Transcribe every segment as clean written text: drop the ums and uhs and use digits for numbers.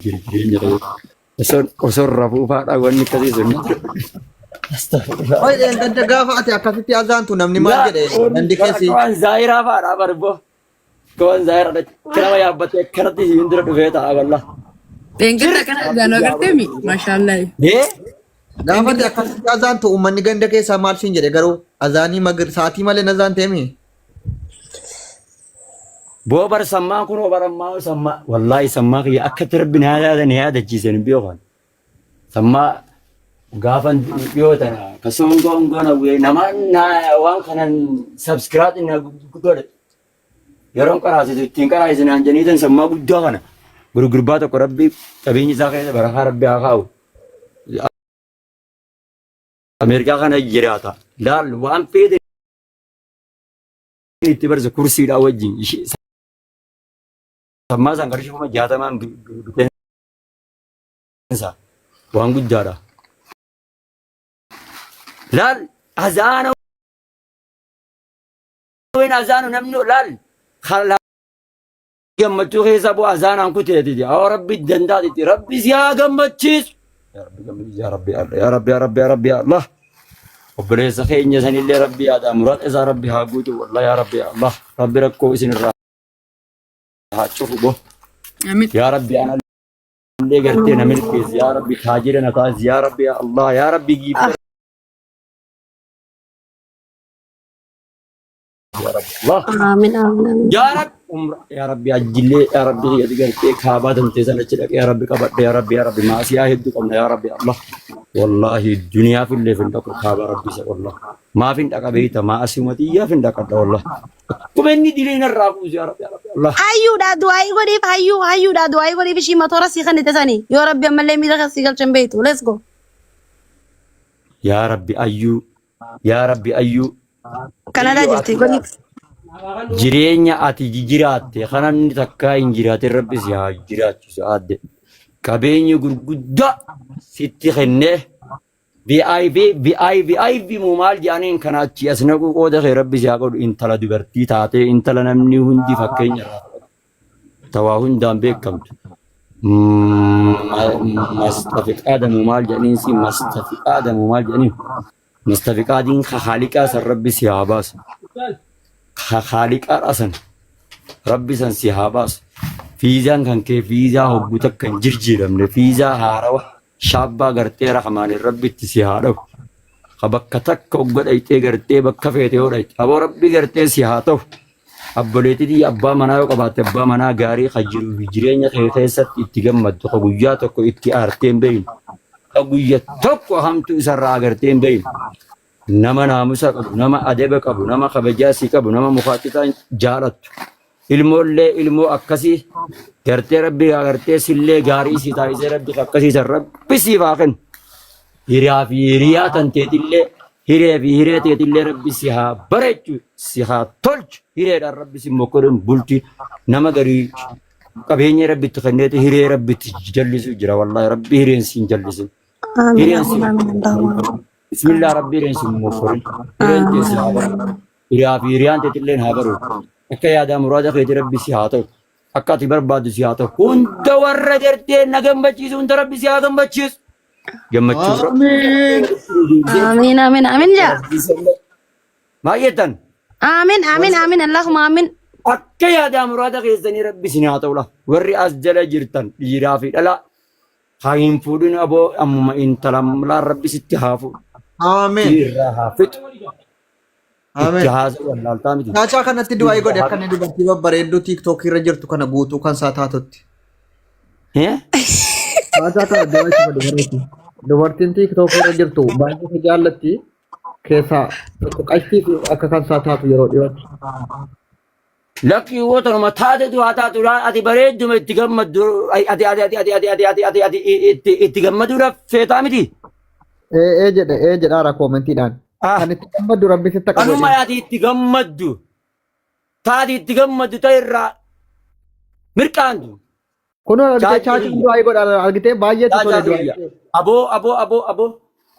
Jireenya ta'e. Osoo osoo rafuufaadha wanni akkasii sun. Astagfirullah. Oye dheengadda gaafa ati akkasitti azaantu namni maal jedhe gandi keessi. Waan zaayiraa fa'aadha barboo. Waan zaayiraa nama yaabbatee akkanatti siin dura dhufee ta'a wallah. Dheengadda kana azaanuu agarteemi? Maashaallah. Ee Gaafa ati akkasitti azaantu uummanni ganda keessaa maal siin jedhe garuu azaanii magir sa'aatii malee azaanteemi. Boo bar sammaa kunoo bar ammaa sammaa wallaahi sammaa kiyya akkatti rabbi na yaada na yaadachiise hin beekan. Sammaa gaafa dhiyoo tana ka songoo hongoon hawwee namaan waan kanan sabskiraat na godhe yeroon qaraasisu ittiin qaraasisu naan jeniitan sammaa guddaa kana gurgurbaa tokko rabbi qabeenya isaa keessa barakaa rabbi haa kaa'u. Ameerikaa kana jiraata. Laal waan feete itti barse kursiidhaa wajjin sammaa isaan qarshii 60,000 biteensa waan guddaadha. Laal azaana wayin azaanu namni laal gammachuu keessa bu'a azaanaan kuteetiti. Haa rabbi dandaatiti rabbi si haa gammachiisu. Yaa rabbi gammachiisi yaa rabbi yaa rabbi yaa rabbi yaa rabbi yaa Allah. Obboleessa keenya sanillee rabbi yaadaa muraada isaa rabbi haa guutu wallahi yaa rabbi yaa Allah rabbi rakkoo isin irraa haa cufu bo. Amiin. Yaa rabbi anallee gartee na milkeessi yaa rabbi taajira na taasisi yaa rabbi yaa Allah yaa rabbi giifta yaa rabbi Allah. Aamin aamin aamin. Yaa Rabbi umra yaa Rabbi ajjillee yaa Rabbi gadi gartee kaabaa tantee sana achi dhaqee yaa Rabbi qabadhe yaa Rabbi yaa Rabbi maasiyaa hedduu qabna yaa Rabbi Allah wallaahi duniyaaf illee hin dhaqu kaabaa Rabbi isa wallah maaf hin dhaqa beeyta maa asuma xiyyaaf hin dhaqadha wallah akkuma inni dilee narraa buuse yaa Rabbi yaa Rabbi Allah Hayyuudha du'aayii godhiif hayyuu hayyuudha du'aayii godhiif ishii motora sii kennite sanii yoo rabbi ammallee miira kan sii galchan beektu let's go. yaa Rabbi ayyuu yaa Rabbi ayyuu Kanadaa Ayyuu jirti ati godhiif. jireenya ati jiraatte kan namni takkaa hin jiraatin rabbi si haa jiraachisu aadde qabeenya gurguddaa sitti kennee VIP VIP moo maal jedhaniin kana achi as naquu qooda kee rabbi si haa godhu intala dubartii taatee intala namni hundi fakkeenya irraa fudhatu tawaa hundaan beekamtu mastafiqaada moo maal jedhaniin si mastafiqaada moo maal jedhaniin Mustafiqaadiin ka haaliqaa san rabbi si haa baasu. Ka haaliqaadha san rabbi san si haa baasu. Fiizaan kan kee fiizaa hogguu takka hin jirjiiramne fiizaa haarawa shaabbaa gartee rahmaaniin rabbi itti si haa dhahu. Ka bakka takka hogga dhayxee gartee bakka feete yoo dhayxe aboo rabbi gartee si haa ta'u. Abboleettii tiyya abbaa manaa yoo qabaatte abbaa manaa gaarii ka jiruu fi jireenya kee keessatti itti gammaddu ka guyyaa tokko itti aartee hin beekne ka guyya tokko hamtuu isarraa agartee hin beekne nama naamusa qabu nama adaba qabu nama kabajaa si qabu nama mukaaxitaa jaalattu ilmoollee ilmoo akkasii gartee rabbi gartee sillee gaarii si taasisee rabbi akkasii san rabbi siif haa kennu. Hiriyaa fi hiriyaa tan teetillee hiree fi hiree teetillee rabbi si haa bareechu si haa tolchu hireedhaan rabbi si mokkorin bulti nama garii qabeenya rabbi itti kenneeti hiree rabbi itti jallisu jira wallahi rabbi hireen si hin jallisin Aamin hireen si aamin aamin Allahumma aamin. bismillah rabbi hireen si mokkorin hireen tee si haa bareechu hiriyaa fi hiriyaan teetilleen haa bareechu akka yaadaa muraada keeti rabbi si haa ta'u akka ati barbaaddu si haa ta'u hunda warra gartee na gammachiisu hunda rabbi si haa gammachiisu Gammachuu Amiin. Aamin aamin aamin jaa. Maal jettan? Aamin aamin aamin Allahumma aamin. Akka yaadaa muraada keessanii rabbi isin haa ta'u Warri as jala jirtan dhiiraa fi dhalaa haa hin fuudhin aboo ammuma intala laan rabbi sitti haa fuudhu. Amiin. Irraa haa fixu. Itti Amiin. haasa'u wallaaltaa miti. Chaachaa kanatti du'aa godhe akka inni dubartii babbareedduu tiiktookii irra jirtu kana guutuu kan isaa taatutti. Eh? Chaachaa kana du'aa itti godhe bareedu. Dubartiin tiiktookii irra jirtu baay'ee si jaallatti keessaa tokko qashtii fi akka kan isaa taatu yeroo dhiyootti. Lakkii yoo tanuma taatetu haa taatu laa ati bareedduma itti gammaddu ati ati ati ati ati ati ati ati ati itti itti gammaduudhaaf feetaa miti. Ee ee jedhe ee jedhaara koomentiidhaan. Ah. Kan itti gammaddu rabbi sitti akka Kanuma godhe. ati itti gammaddu taati itti gammaddu ta'e irraa mirqaantu. Kunoo argitee Chaachii chaachiin kiyya. du'aa godha argitee baay'eetu tole Chaachaa du'aa. kiyya. Aboo aboo aboo aboo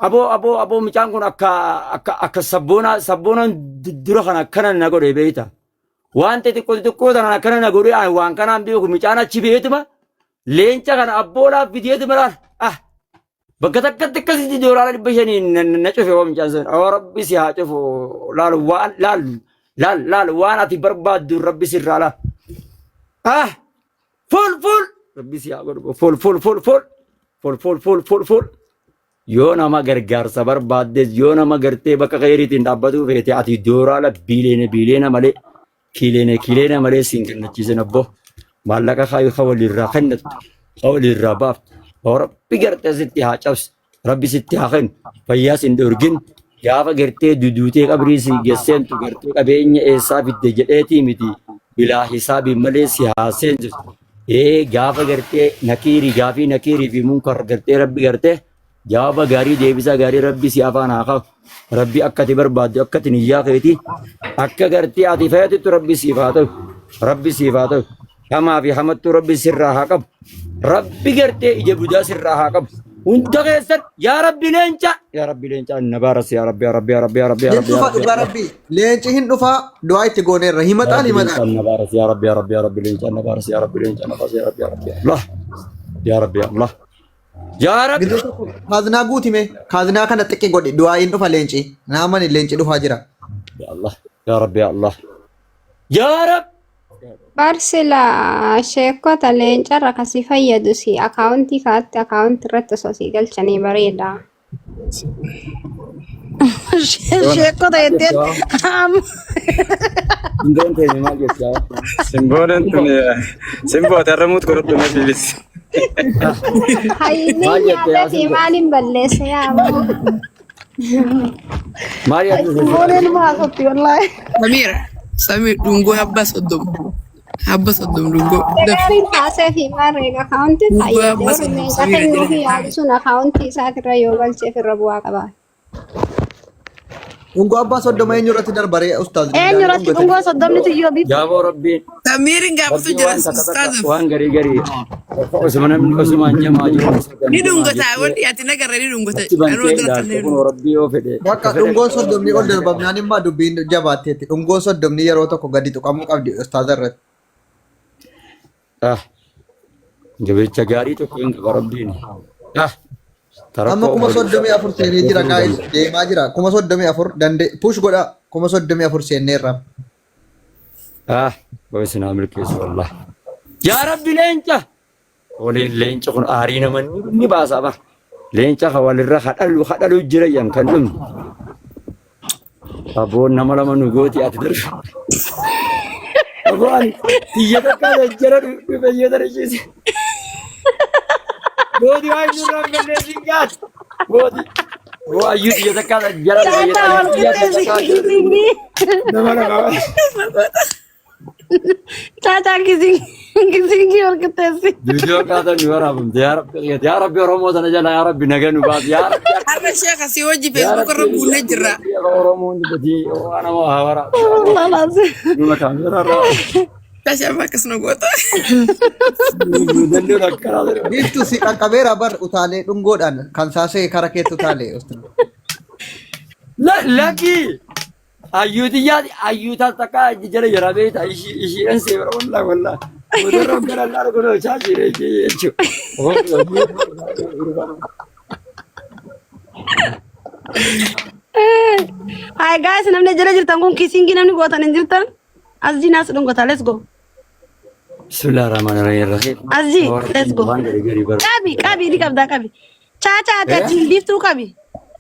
aboo aboo aboo mucaan kun akka akka akka sabboonaa sabboonaan dura kana akkana na godhe beeyta. Waan xixiqqoo xixiqqoo tanaan akkana na godhe ani waan kanaan beeku mucaan achi beetuma. Leenca kana abboolaaf fideetu maraan ah bakka takkatti akkasitti doolaara 500 na cufe oomichaan sun. Oo rabbi si haa cufu laal waan laal laal laal waan ati barbaaddu rabbi sirraa laal. Ah full full rabbi si haa godhu full full full full full full full full full. Yoo nama gargaarsa barbaaddes yoo nama gartee bakka khayriitiin dhaabbatuu feete ati doolaara biiliyoona biiliyoona malee kiileena kiileena malee siin kennachiisan abboo maallaqa kaayu ka walirraa kennattu ka walirraa baaftu oo rabbi gartee sitti haa cabsu rabbi sitti haa kennu fayyaa sin dhorgin gaafa gartee duduutee qabrii si gesseentu gartee qabeenya eessaa fidde jedheetii miti bilaa hisaabii malee si haa seensisu ee gaafa gartee nakiirii gaafii nakiirii fi munkar gartee rabbi gartee Jawaaba gaarii deebisaa gaarii rabbi si afaan haa kaa'u. Rabbi akka ati barbaaddu akka ati niyyaa keetii akka gartee ati feetuttu rabbi siif haa ta'u. Rabbi siif haa ta'u. Hamaa fi hamattuu rabbi sirraa haa qabu. Rabbi gartee ija budaa sirraa haa qabu. Hunda keessan yaa rabbi leenca yaa rabbi leenca na baaras yaa rabbi yaa rabbi yaa rabbi yaa rabbi yaa Hin rabbi yaa dhufa rabbi dhugaa rabbi. Leenci hin dhufa du'aa itti gooneerra. yaa Himataan rabbi himataan. leenca na baaras yaa rabbi yaa rabbi yaa rabbi leenca na baaras yaa rabbi leenca na baaras yaa rabbi yaa rabbi yaa Allah yaa rabbi yaa Allah yaa rabbi. Gidduu tokko kaazinaa guutime kaazinaa kana xiqqi godhi du'aa'iin dhufa leenci naamani leenci dhufaa jira. Ya Allah, ya Rabbi, ya Allah. Ya Rab. Barsila sheekota leencarra kasi fayyadu si akaawuntii kaatti akaawuntii irratti osoo si galchanii bareeda. Sheekota jetteen amma. Simboon teenya maal jechaa? Simboon tun simboo ati har'a muut godhadhu mee bilis. Hayni Maal jette yaa nyaatati simboo? maaliin balleesse yaa aboo. Maal jette simboo? Simbooneen maasatti wallaahi. Samir, Samir dhungoo abbaa 30. Abba 30 dhungoo. Daf. Gagaariin kaasee fi maarreen akaawuntii Dhungoo fayyadee abbaa warri 30 leenca Samira jala kennuufi taa'e. yaadu sun akaawuntii isaatirra yoo galcheef irra bu'aa qaba. Dhungoo abbaa 30 eenyu irratti darbaree ustaaz Eenyu Dindaanii irratti dhungatanii. dhungoo 30 iyyuu biiftu. Jaaboo Rabbiin Samirin gaafatu Rabbiin jira waan takka takka ustaazaf. waan garii garii osuma namni osumaan jamaa jiru osoo Ni gandamaa dhungata jettee wanti ati nagarra ni dhungata. achi Anuma bantee dura ilaalte tallee kun dhungata. Rabbii yoo fedhe Bakka akka fedhe dhungoon 30 ol darbamnaan immoo dubbiin jabaatteetti. Dhungoon 30 yeroo tokko gadi tuqamuu qabdi ustaaza irratti. Ah, jabecha gaarii tokko hin qaba Rabbiin. Ah, Amma tarakkoo kuma waliin 34 seenee jira furuu gaayis danda'a. deemaa jira. 34,000 dandee push godha 34,000 seenneerra. Ah, boysi naa milkeessu wallah. Yaa Rabbi leenca! Waliin leenca kun aarii nama ni baasa bara. Leenca ka walirra hadhalu hadhalu jira yan kan dhumne. Aboon nama lama nu gooti ati darbe. Aboo ani xiyya takka jara dhufe jara isheesi. Gooti waan nurraa hin balleessin gaati. Gooti. Boo ayyuu xiyya takka jara dhufe Taataa wal xiyya qixxeessi takka kisingii. nama lama. Taataa kisingii wal qixxeessi. Viidiyoo kaatan nu waraabamte yaa rabbi yaa rabbi Oromoo sana jala yaa rabbi naga nu baasi yaa rabbi Har'a sheekha si hojii yaa feesbuuk irra rabbi buunee jirra. Oromoo hundi badii waan nama haa waraabdu. Wallah laazim. Numa kaameeraa irraa Tashaaf akkas nu goota. Mudannoon akkanaa ture. Biiftu si qaqqabeera bar utaalee dhungoodhaan kan saasee kara keetti utaalee ustaaz. Lakki ayyuutiyyaa ayyuutaa takka jala jala beekta ishii ishiidhan seera wallah wallah. Mudannoon akkana laala kun hojjaa jira jechuudha. Hi guys, namni jala jirtan kun kisingii namni gootan hin jirtan. Asjii naas dhungata, let's go. Bismillahirrahmanirrahim. Asjii, let's go. Waan garii garii bara. Qabi, qabi, ni qabdaa qabi. Chaachaa ati achiin biiftuu qabi.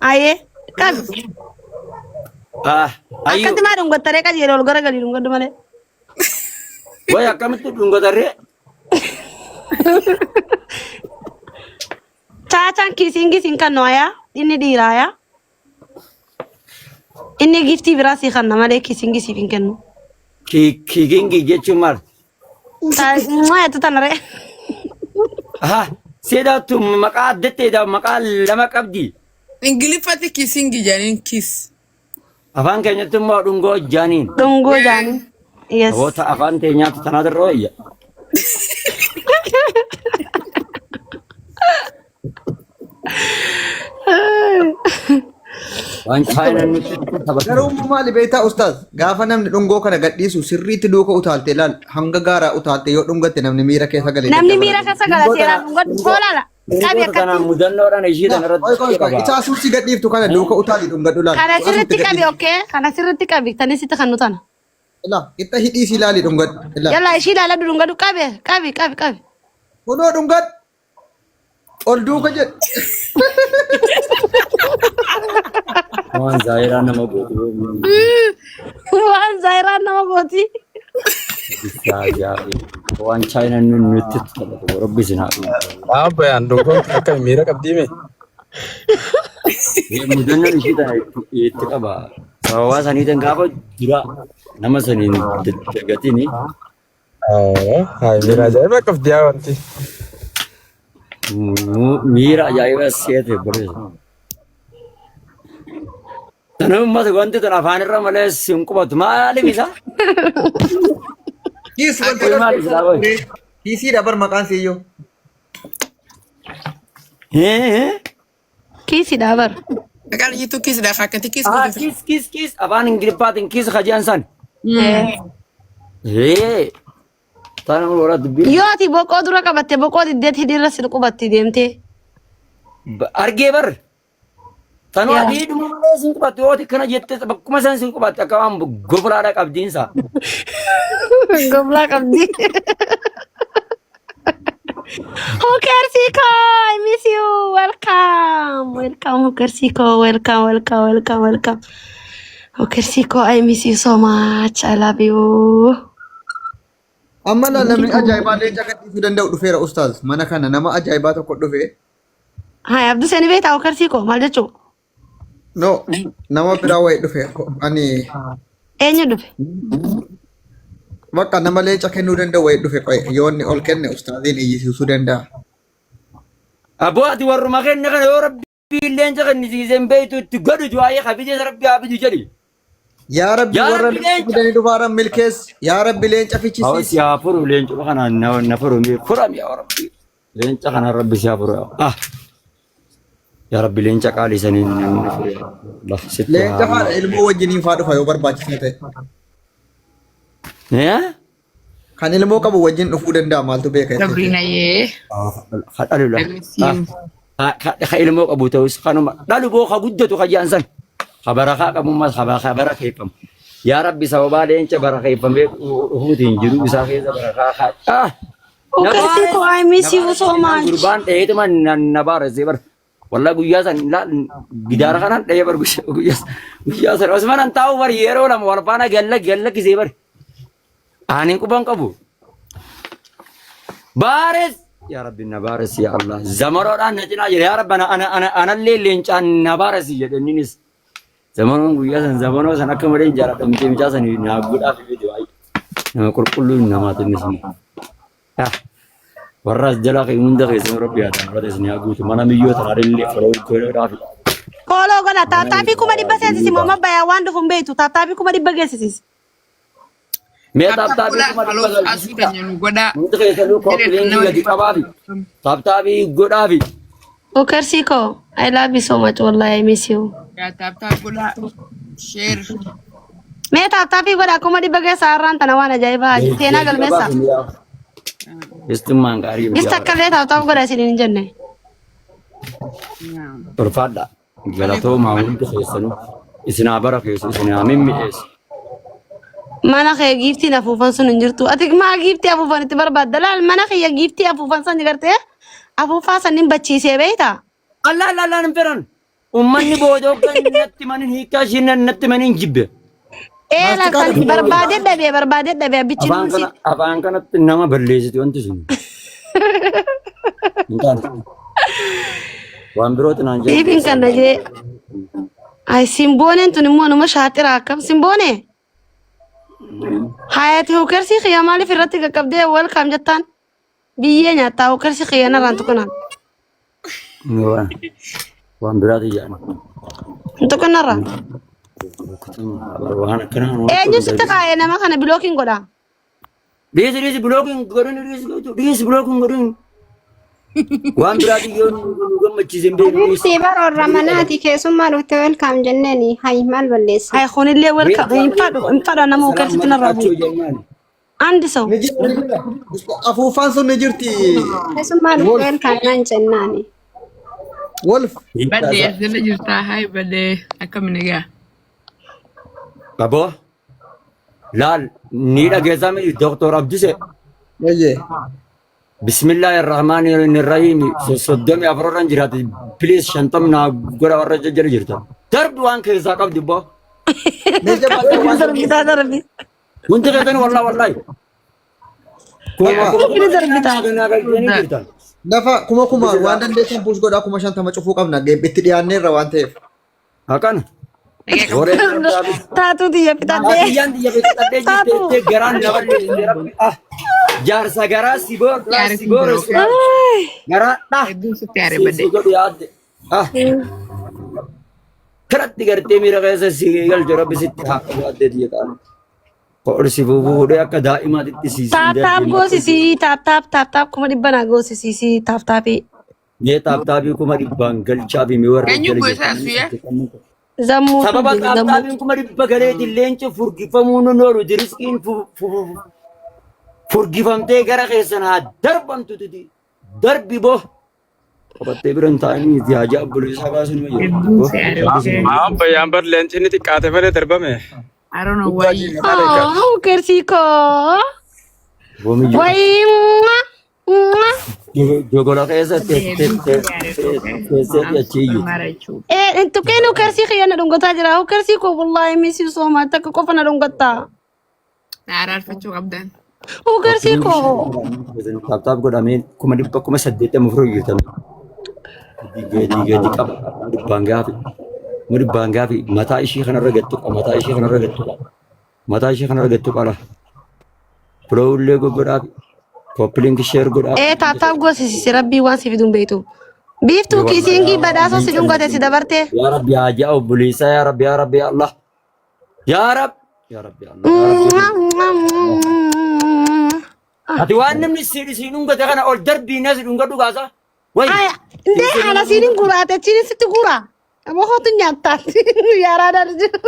Ayee, qabi. Ah, ayyuu. Akkatti maa dhungattaree qajeele ol garagalii dhungadhu malee. Way akkamitti dhungatarree? Chaachaan kiisiingii siin kannu ayaa, inni dhiiraa ayaa. Inni giftii biraa sii kanna malee kiisiingii siif hin kennu. Kiikingi jechuun maal? Mwaa jettu tana ree. Aha, seedaattu maqaa addatti maqaa lama qabdi. Ingiliffatti kiisingi jedhaniin kiis. Afaan keenyatti immoo dhungoo jaaniin. Dhungoo jaanii. Yes. Saboota afaan teenyaatti tanaatu irra wayya. Waan chaayinaan nutti taphatu. Garuu immoo maali beektaa ustaaz gaafa namni dhungoo kana gadhiisu sirriitti duuka utaalte laal hanga gaaraa utaalte yoo dhungatte namni miira keessa galee Namni miira keessa gala seeraan dhungadhu hoolaala. Qabi Dhungoo tanaan akkatti. mudannoodhaan ishii tana Qoy irratti qoy qoy qaba. isa asuutti gadhiiftu kana duuka utaali dhungadhu laal. Kana sirriitti qabi okkee. Kana sirriitti qabi. Tani sitti kan nu tana. Ilaa qixa hidhii si ilaali dhungadhu. Ilaa Yalla ishii ilaala dhungadhu qabi qabi qabi qabi. kunoo dhungadhu ol duuka jedhu. Waan zaayiraa nama gootu. Waan zaayiraan nama gooti. Waan chaayinaan nutti taphatu. Rabbi isin haa dhufu. Abbayaan dhungoon kun akka miira qabdii mee? Mudannoon ishii tana itti qaba. Sababaa saniitiin gaafa dura nama saniin dagatini Haa miira ajaa'iba qabdi yaa wanti. miira ajaa'ibaa seete bareeda. Tana uummata wanti tun afaan irra malee sin qubatu maaliif isa? Kiis wanti Qoy maali silaa qoy? Kiisiidha bar maqaan siyyoo. Kiisidha bar. Maqaan ishiitu kiisidha akkatti kiis Ah, godhu. kiis kiis kiis afaan Ingiliffaatiin kiis kaji'an san. Hee. Tana wara dubbii. Yoo ati boqoo dura qabatte boqoo diddeet hidhiirra si qubatti deemtee. Argee bar. Tanuu adii dhuma malee sin qubatti yoo kana jettee bakkuma san sin qubatti akka waan goflaadha qabdiinsa. Goblaa qabdi. Hukersiko, I miss you. Welcome. Welcome, Hukersiko. Welcome, welcome, welcome, welcome. Hukersiko, I miss you so much. I love you. Amma laal namni ajaa'ibaa leenca gadhiisuu danda'u dhufeera ustaaz. Mana kana nama ajaa'ibaa tokko dhufe. Hai, Abduu seeni beektaa Hukersiko maal jechuu? No nama biraa wayii dhufe ani Eenyu dhufe? bakka nama leenca kennuu danda'u wayii dhufe qoy yoo inni ol kenne ustaaziin iyyisiisuu danda'a. Aboo ati warruma kenne kana yoo rabbii leenca kennisiiseen beektu itti godhu du'aayee kabijee rabbii haa bidu jedhi. Yaa Rabbi Yaa warra Rabbi leenca leenca. fidanii dhufaaran milkeessi. Yaa Rabbi leenca Hawa fichisiisi. si haa furu leencuma kana na furu mee furami yaa rabbi. Leenca kana rabbi si haa furu. Ah. Yaa rabbi leenca qaalii saniin namni furu. Allah sitti Leenca haa. haadha ilmoo wajjiniin faa dhufa yoo barbaachisaa ta'e. Eh? Kan ilmoo qabu wajjin dhufuu danda'a maaltu beeka jettee. Sabrina yee. Ka dhalu la. I miss you. Ka ilmoo qabu ta'us kanuma dhalu boo ka guddatu ka ji'an san. Ka barakaa qabummas ka barakeeffamu. Yaa rabbi sababaa leenca barakeeffamee dhufuutiin jiru isaa keessa barakaa kaa. Ah! Hukersiko, I miss you so much. Gurbaan dheetuma na baaressee bar. Wallaa guyyaa san gidaara kanaan dhahee bar guyyaa san osuma nan taa'u bar yeroo lama wal faana galla galla kisee bar. Ani quban qabu. Baares yaa rabbi na baares yaa Allah. Zamaroodhaan na cinaa jira yaa rabbi ana ana ana anallee leencaan na baares jedhe inninis. Zamanoon guyyaa san zamanoo san akka malee hin jaaladha miti mucaa san naa godhaaf fide waayee. Nama qulqulluu namaati innis immoo. Ah, warra as jalaa ka'e hunda keessan rabbi haa ta'u isin haa guutu mana miyyoo tanaa illee follow godhaaf. Follow godha. Tap tapii 100,000 seensisi moo mabbayaa waan dhufu hin beektu. Tap tapii 100,000 geessisiisi. Mee tap tapii 100,000 Asuu galchisiisa. keenya nu godhaa. Hundi keessanuu copy linkii gadi qabaafi. Tap tapii godhaafi. Hukersiko, I love you so much. Wallahi, I miss you. Yaa tap tap godhaa. Share. Mee tap tapii godha 100,000 geessa har'aan tana waan ajaa'ibaa seenaa galmeessa. Istummaan gaarii Gista akkallee tap tap godha isiniin hin jenne. Ulfaadha. Galatoomaa hundi keessanuu. Isin haa bara keessu isin haa mimmi'eessu. Mana kee giiftiin afuufan sun hin jirtu. Ati maa giiftii afuufan itti barbaadda? Laal mana kiyya giiftii afuufan san gartee afuufaa sannin bachiisee beektaa? Allah Allah Allah hin fedhan. Uummanni booda hoggan natti manin hiikkaa ishii natti manin jibbe. Ee laal san barbaadee dhabee barbaadee dhabee abbichi Afaan nuusi. kana afaan kanatti nama balleessiti wanti sun. Hin taane. Waan birooti naan jedhu. Siifin kana jee. Ay simbooneen tun immoo numa shaaxira akkam simboonee? Hayati hukersii kiyya maaliif irratti qaqqabdee welcome jettaan? Biyyee nyaattaa hukersii kiyya narraan tuqinaan. Waan waan biraati jedhan. Tuqinarra. Waan akkanaa waan Eenyu sitti kaa'ee nama kana blockiin godha? Dhiisi dhiisi blockiin godhin dhiisi dhiisi blockiin godhin. Waan biraatiin yoo nu gammachiise hin beeknu. Habibti bara warra manaati keessummaa dhufte welcome jenneeni hay maal balleessa. Hay kunillee welcome hin fadhu hin fadha nama hookersitti narraa bu'u. jennaan. Andi saw. Ni jirti ni jira. Afuuffaan sun ni jirti. Keessummaa dhufte Wolf. welcome naan jennaani. Wolf. Baddee as jala jirtaa. Hayi baddee akkam nagaa. Aboo laal ni dhageessaa miti Dooktor Abdise. Eeyyee. Bismillaahi Rahmaani Rahiim 34 irra jiraate please 50 naa godha warra jala jirta. Darbi waan keessaa qabdi boo. Mee jabaadhaa waan Darbitaa darbi. Hundi keessan wallaahi wallaahi. Kuma Ni darbitaa. kuma jirtan. Lafa kuma kumaan waan dandeessan push godhaa 50,000 cufuu qabna. Itti dhiyaanneerra waan ta'eef. Akkana. Nagaa Horee Taatuu xiyya fixadhee. Atiyyaan xiyya fixadhee jirti garaan naballee rabbi ah jaarsa garaa si boor si boor garaa dha Hedduun sitti aare si baddee. godhu yaadde ah kanatti gartee miira keessa si galche rabbi sitti haa qabu addee xiyya qaala. Ol si fuudhee akka daa'imaatitti si Tap tap goosisii tap tap tap tap 100,000 naa goosisii tap tapii. Mee tap tapii 100,000 galchaa fi mee warra Eenyu jala gosa asuya? Zammuu Sababa zammuu. Tap tapiin 100,000 galeetiin leenci furgifamuu nun oolu diriskiin furgifamtee gara keessan haa darbamtu tuti darbi boo qabattee biran taa'anii itti haajaa obboleessaa baasuun nima jiru. Hedduun si aare baddee. Maan bayyaan bar leenci inni xiqqaate malee darbame. I don't know why. Oh, hookersii koo. Boomiyyuu Wayii. Jogola keessa teessee achi iyyu. Eh, tuqeen hookersii kiyya na dhungataa jira. Hookersii koo wallaahi miss you so much. Takka qofa na dhungattaa. Na araarfachuu qabdan. Hookersii koo. Tap tap godhamee 100,000 84,000 jirtan. Gadi gadi qaba dhibbaan gaafi. 100,000 gaafi mataa ishii kanarra gattu qaba mataa ishii kanarra gattu qaba mataa ishii kanarra gattu qaba. Filoowullee goggodhaa copy link share godhaa. Eh, tap tap goosisisi rabbii waan si fiduun beektu. Biiftuu kissingii badhaasoo si dhungate si dabarte. Yaa Rabbi haajaa obboleessaa yaa Rabbi yaa Rabbi yaa Allah. Yaa Rabbi yaa Rabbi yaa Allah. Yaa Rabbi. Ati waan namni si si dhungate kana ol darbii nas dhungadhu kaasa. Wayi. Aya, ndee ana siin guraate achiin sitti gura. Amma kootu nyaataati. Yaaraadhaan jiru.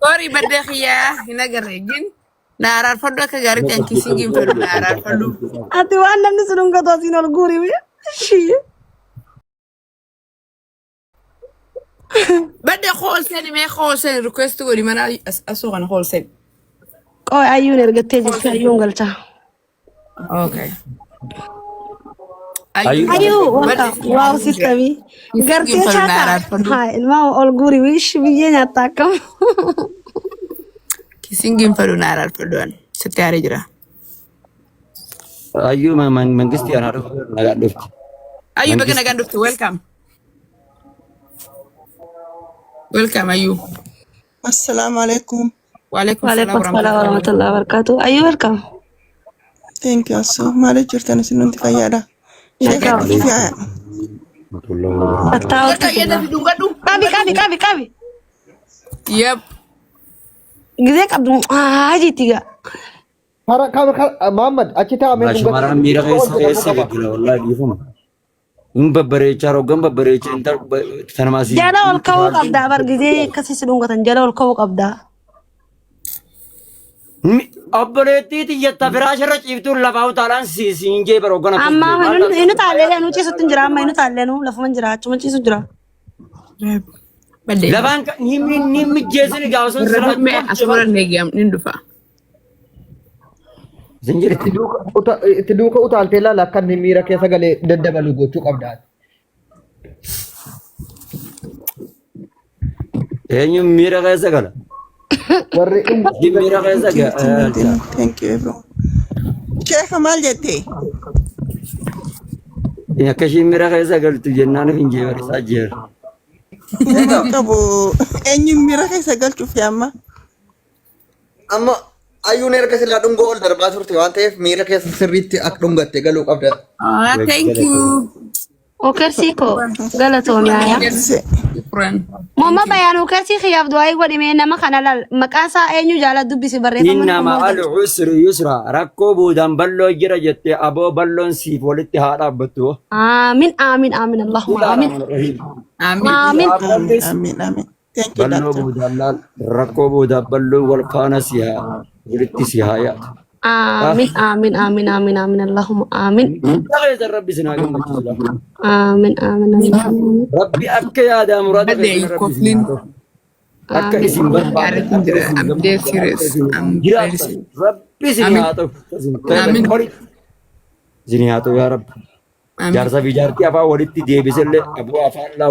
Sorry baddee kiyyaa hin agarre gin. Na araarfadhu akka gaariitti an kissingiin fedhu na araarfadhu. Ati waan namni si dhungatu asiin ol guuri. Shii. Baddee kool seeni mee kool seeni request godhi mana asuu kana kool seeni. Qoy ayyuun ergattee jirti ayyuun galcha. Okay. Ayyuu. Ayyuu welcome. Wow sistamii. Gartee chaataa. Haa ilmaa ol guuri wish biyyee nyaatta akkam. Kissingiin fedhu na araarfadhu an sitti aaree jira. Ayyuu mangistii anaa dhufu nagaan dhufti. Ayyuu baga nagaan dhufte welcome. Welcome Ayyuu. Assalamu alaikum. Waalaikum salaam Waalaikum salaam warahmatullahi wabarakatuh. Ayyuu welcome. Thank you so maaliif jirtan isin hundi fayyaadha. Sheekh Nagaa. itti fiyaa. Attaa Bakka ayyada fi dhungadhu. Qabi qabi qabi qabi. Yep. Gizee qabdu haa jetti gaa. Kara kara kara Muhammad achi taa'amee dhungatu. Shamarran miira keessa keessa gaggila wallaahi dhiifama. Hin babbareechaa roggan babbareechaa intal tanamaa si. Jala ol ka'uu qabdaa bar gizee akkasii si dhungatan jala ol ka'uu qabdaa. Obboleettii xiyyatta firaasharra ciiftuun lafaa utaalaan si siin jee bara hoggan akkas Amma jee. Maal inni taallee nu ciisutti hin jira amma inni taallee nu lafuma hin jira achuma ciisu jira. Baddee. Lafaan ni mijjeessini gaafa sun sirra Mee asuma neegiyam nin dhufa. Isin jirti. Itti duuka utaaltee ilaala akka inni miira keessa galee daddabalu gochuu qabda. Eenyuun miira keessa gala? Warri Ishiin miira keessa gala. Thank you everyone. Sheekh maal jette? Akka ishiin miira keessa galtu jennaan hin jee barisaa jeera. Hin qabu eenyuun miira keessa galchuuf amma? Amma ayyuun erga silaa dhungoo ol darbaa turte waan ta'eef miira keessa sirriitti akka dhungatte galuu qabda. Ah, thank you. Okersii koo galatoomi aayaa. Shukran. Mooma Thank you. bayaan hukersii kiyyaaf du'aa godhime nama kana laal maqaan isaa eenyu jaala dubbisi barreeffama Inna nama ma'al usri yusra rakkoo boodaan balloo jira jette aboo balloon siif walitti haa dhaabbattu. Aamin aamin aamin Allahumma aamin. Bismillahirrahmanirrahiim. Amiin. Aamin. Amiin amiin amiin. Thank you Balloo doctor. boodaan laal rakkoo boodaan balloo wal faana si haa walitti si haa yaatu. Aamin aamin aamin aamin aamin Allahumma aamin. Hunda keessan Rabbi isin haa gammachiisu. Aamin aamin aamin. Rabbi akka yaadaa muraada Badde keessan Rabbi isin koflin. haa ta'u. Akka isin barbaadan Gaariitiin akka jira. isin I'm dead gammaddan akka serious. isin I'm very jiraattan serious. Rabbi isin Amin. haa ta'u. Isin ta'e Amin. olitti isin haa ta'u yaa Rabbi. Amin. Jaarsa fi jaartii afaan walitti deebisellee aboo afaan laa.